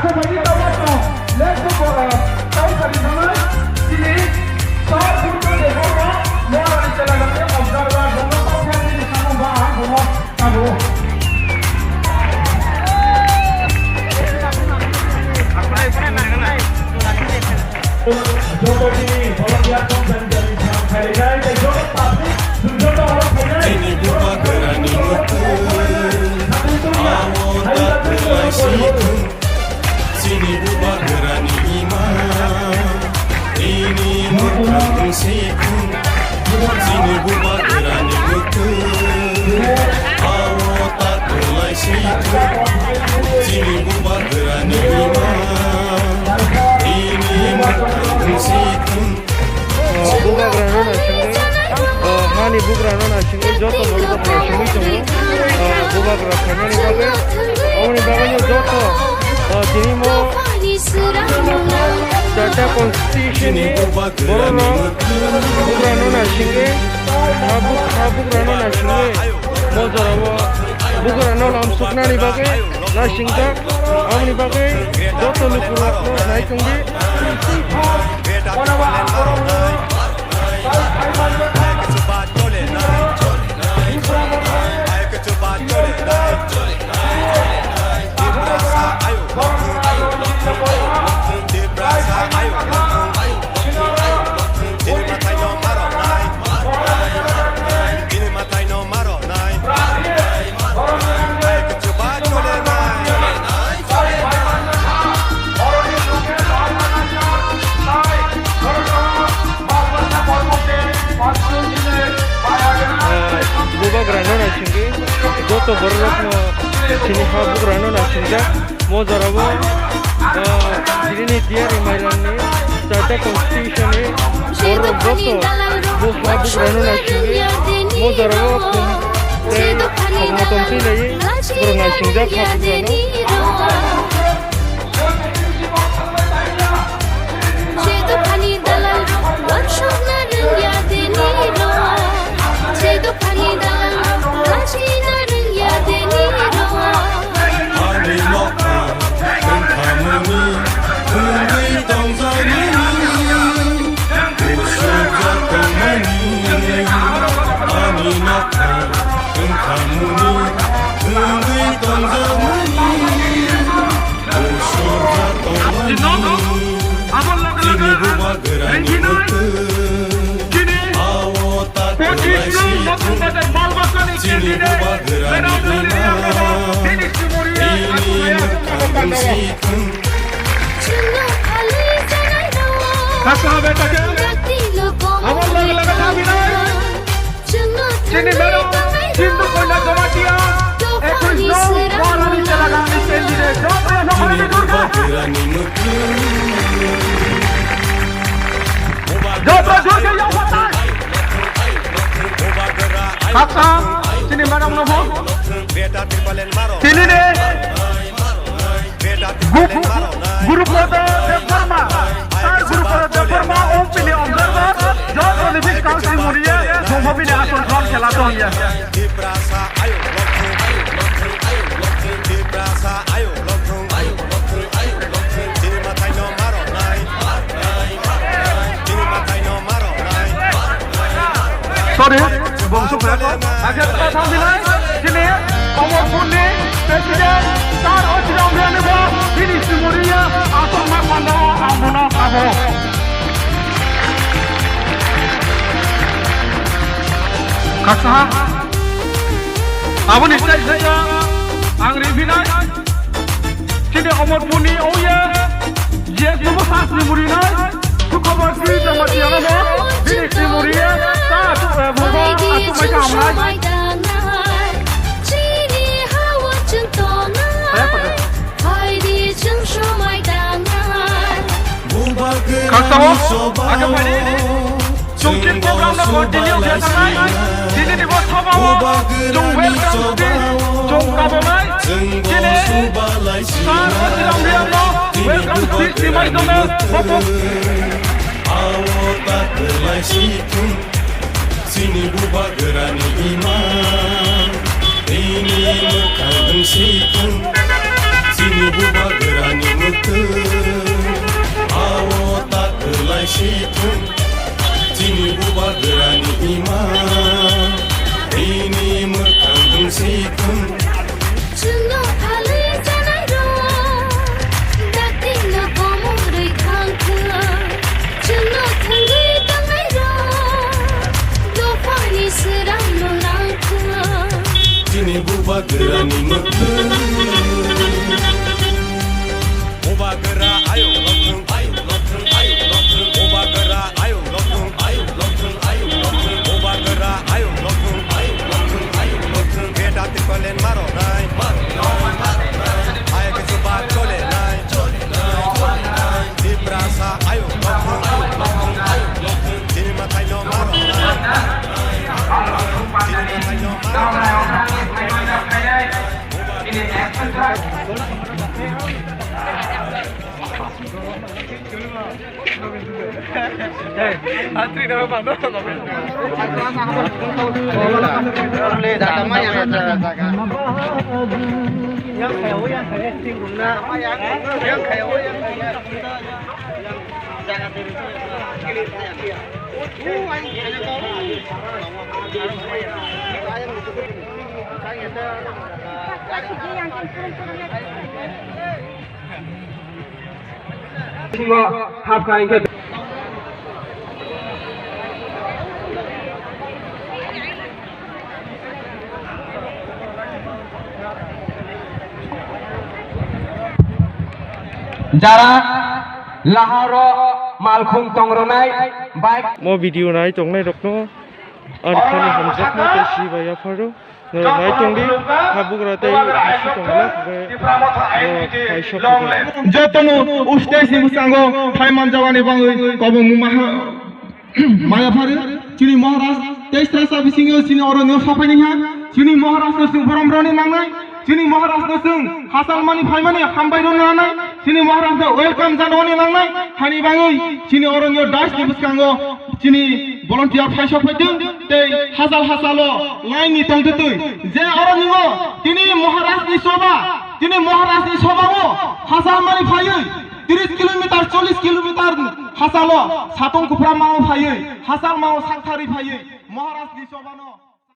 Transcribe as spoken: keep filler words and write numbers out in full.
Chini bubagrani mwkhwng, amo ta kwlai si thung. Chini bubagrani ima, ini mwkhwng si thung. Chini bubagrani mwkhwng, amo ta kwlai si thung. Chini bubagrani ima, ini mwkhwng si thung. O bubagrano naisingwi, o hani bugrano naisingwi joto borok naisingwi tongo. O bubagra phaimani bagwi, oboni bagwino joto, o tini mo charta constitution ni borokno bugrano naisingwi, ha bu-, ha bugrano naisingwi mo jorao bugrano lamsoknani bagwi naisingjak. Aboni bagwi joto lukurokno nai tongdi. Bubagrano naisingwi joto bororokno chini ha bugrano naisingjak. Mo jorao, ah, chini tiyari mairangni charta constitution ni borok joto bo ha bugrano naisingwi mo jorao khum tei khormo tongtwi lai borok naisingjak ha bugrano. Ani nokha wngkhamani, wngwi tongjakmani, usukjak tongmani. Ani nokha wngkhamani, wngwi tongjakmani, usukjak tongmani. Chini bubagrani mwkhwng, abo ta kwlai si thung. Chini bubagrani ima, ini mwkhwng si thung. Chini madam, Hindu Koina Jamatia, ekush jon Maharani Telangana ni candidate, joto no Maharani Durga. Joto Durga yang patai. Kaka, chini madam no ho. Chini de. Gu-, Gurupada Debbarma, sir Gurupada Debbarma, O M P ni observer, joto ni bwskango se moriya, bongpha bini asol kham khela tongya. Sorry, bongsu khayako. Akhe ta thang bilai, chini Omorpur ni president, sir Ojirong Rani bo, bini simuriya, asok ma panda o ang bono kabo. Khaksa ha. Aboni side side ang ribinai. Chini Omorpur ni oye, je subo sasni murinai, sukhobor si Jamatia no bo, bini si muriya, ta atu, eh, bubo, atu mai ka hamnai. Chini hawa chwng tongnai, hai di chwng somai tangnai. Khaksa o, ake phai di. Chwng chini program no continue khe thangnai. Tini ni bo sabha o chwng welcome speech chwng kabonai. Chini sir Ojirong Rani no welcome speech ni maidono bopuk. Abo ta kwlai si thung. Chini bubagrani ima, ini mwkhang si thung. Chini bubagrani Bubagrani ima, bini mwkhang dungsi thung. Chwngno phalwi janairok, dakti no komorwi thangkha. Chwngno thwngwi tongnairok, dophani swrangno nangkha. Chini bubagrani mwkhang. Bubagra ayuk lothung, ayuk lothung, ayuk lothung. Bubagra ayuk lothung, ayuk lothung, ayuk lothung. Bubagra ayuk lothung, ayuk lothung, ayuk lothung. Beda tikwalen maro nai, maro nai, maro nai. Ayuk chuba chole nai, chole nai, chole nai. Tiprasa ayuk lothung, ayuk lothung, ayuk lothung. Chini mwtai no maro nai, chini mwtai no maro nai. Bisingo hapkha hingkhe. Jara laharo malkhung tongronai bike. Mo video nai tongnai rokno ani khani hamjakma tei si bai yapharo. Norok nai tongdi, habugra tei bisi tongla, hwnkhe norok kaisa phaikha. Jotono stage ni bwskango phai manjawani bagwi kobong maha, maya phari, chini Maharaj, tei srasa bisingo chini oro nw sokhaini ha, chini Maharaj no chwng borom rwni nangnai, chini Maharaj no chwng hachal mani phaimani hambai rwna nangnai, chini Maharaj no welcome janani nangnai, hani bagwi chini oro nw dais ni bwskango chini volunteer phaisok phaitwng. Tei hachal hachalo line ni tongtwtwi je oro ningo tini Maharaj ni soba, tini Maharaj ni soba o hachal mani phaiwi tris kilometer, chollish kilometer hachalo satung kupra mao phaiwi hachal mao sakthari phaiwi Maharaj ni soba no.